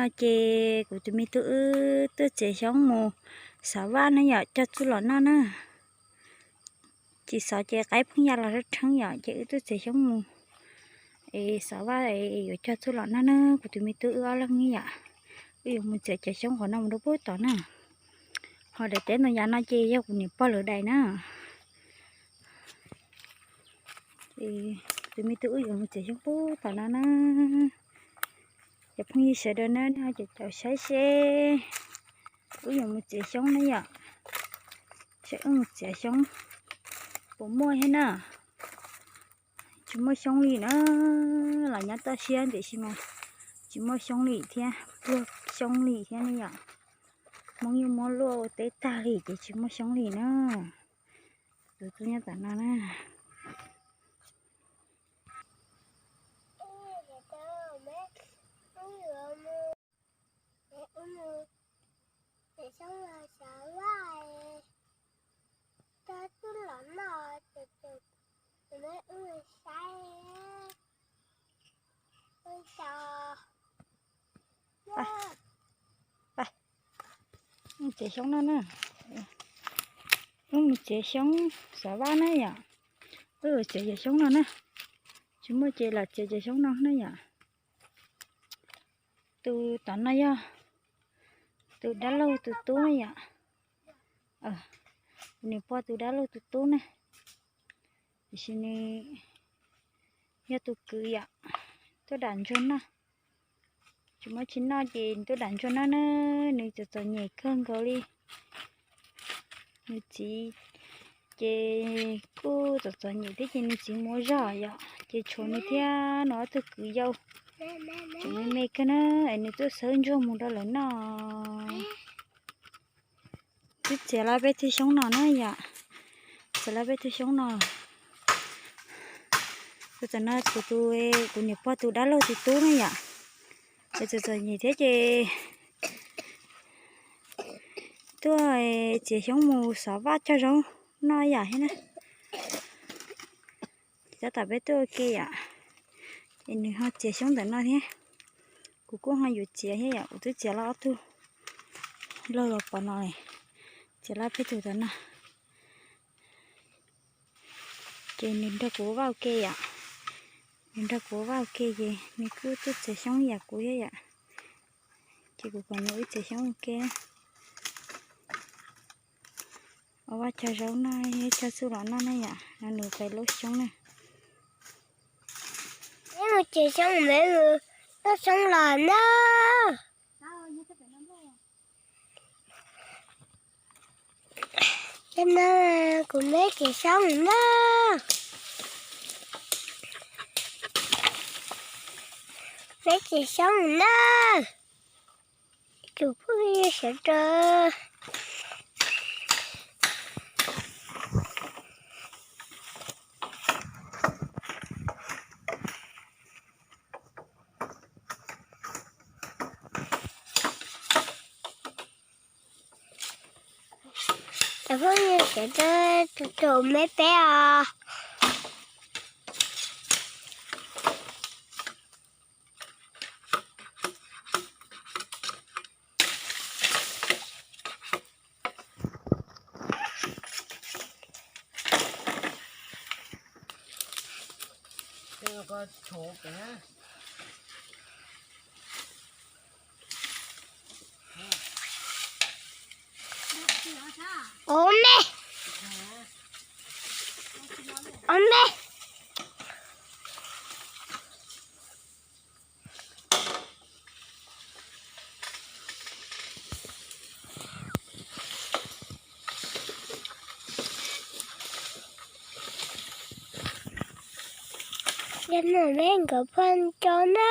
Ces kuv tus me tub wb tuaj txiav xyoob mus xov vaj na yom, cog txuj lom noj na. Tsis xov ces qaib pheej ya los rheeb rheeb yom, ces wb tuaj txiav xyoob mus es xov vaj es yuav cog txuj lom noj na. Kuv tus me tub wb ob leeg ne yom, wb yuav mus txiav cov xyoob qhov no mus rau puag tom na. Ho daim teb ntoo yav no ces yog kuv niam pog lawv daim na. Kuv tus me tub wb yuav mus txiav xyoob puag tom no na. Cov phooj ywg sawv daws na, nej ho caum caum saib seb wb yuav mus txiav xyoob na yom. Saib wb mus txiav xyoob puas muaj thiab na. Tsis muaj xyoob li na, los nyob toj siab tiam sis mas tsis muaj xyoob li thiab, luaj xyoob li thiab ne yom. Hmoob yeej muab luaj ua teb tag li ces tsis muaj xyoob li na. Tus tub nyob tom no na. Txiav xyoob no na. Wb mus txiav xyoob xov vaj na yom. Wb txiav cov xyoob no na. Tsis muaj ces los txiav cov xyoob no na yom. Tus tom no yog tus dab laug tus tub na yom. Kuv niam pog tus dab laug tus tub na. Tiam sis nws yog tus kwv yom, tuaj dam ntsuag noj. Tsis muaj tsis noj ces nws tuaj dam ntsuag noj na, nws txom txom nyem kawg nkaus li. Nws txiv ces kuj txom txom nyem thiab ces nws txiv mus ua zog yom, ces tshuav nws thiab nws ob tug kwv yau. Tseem me me kawg na, es nws tuaj xawb ntsuag mus rau lawv noj. Twb txiav lawm peb tug xyoob no na yom. Txiav lawm peb tug xyoob no. Tus tom no kuv tus, kuv niam pog tus dab laug tus tub na yom. Ces txom txom nyem thiab ces tuaj txiav xyoob mus xov vaj cog zaub noj yam thiab na. Ces tab tom peb tuaj ua ke yom, ces nws ho txiav xyoob ntawm no thiab. Kuv kuj ho yuav txiav thiab yom, kuv twb txiav lawm ob tug laug los pov no, txiav lawm peb tug tom no. Ces nws nrog kuv ua vaj ua ke yom, nws nrog kuv ua vaj ua ke ces nws kuj tuaj txiav xyoob yam kuv thiab yom. Ces kuv kom nws wb txiav xyoob ua ke, ua vaj cog zaub noj, cog txuj lom noj na yom, no nws pais lub xyoob na. Peb mus txiav xyoob, peb mus lub xyoob los na. Cov no kuv me txiav xyoob na. Me txiav xyoob na. Tus phooj ywg sawv daws. Cov phooj ywg sawv daws, tus tus me peb os. Ov me. Ov me. Yog no me nkawd pheej cov na.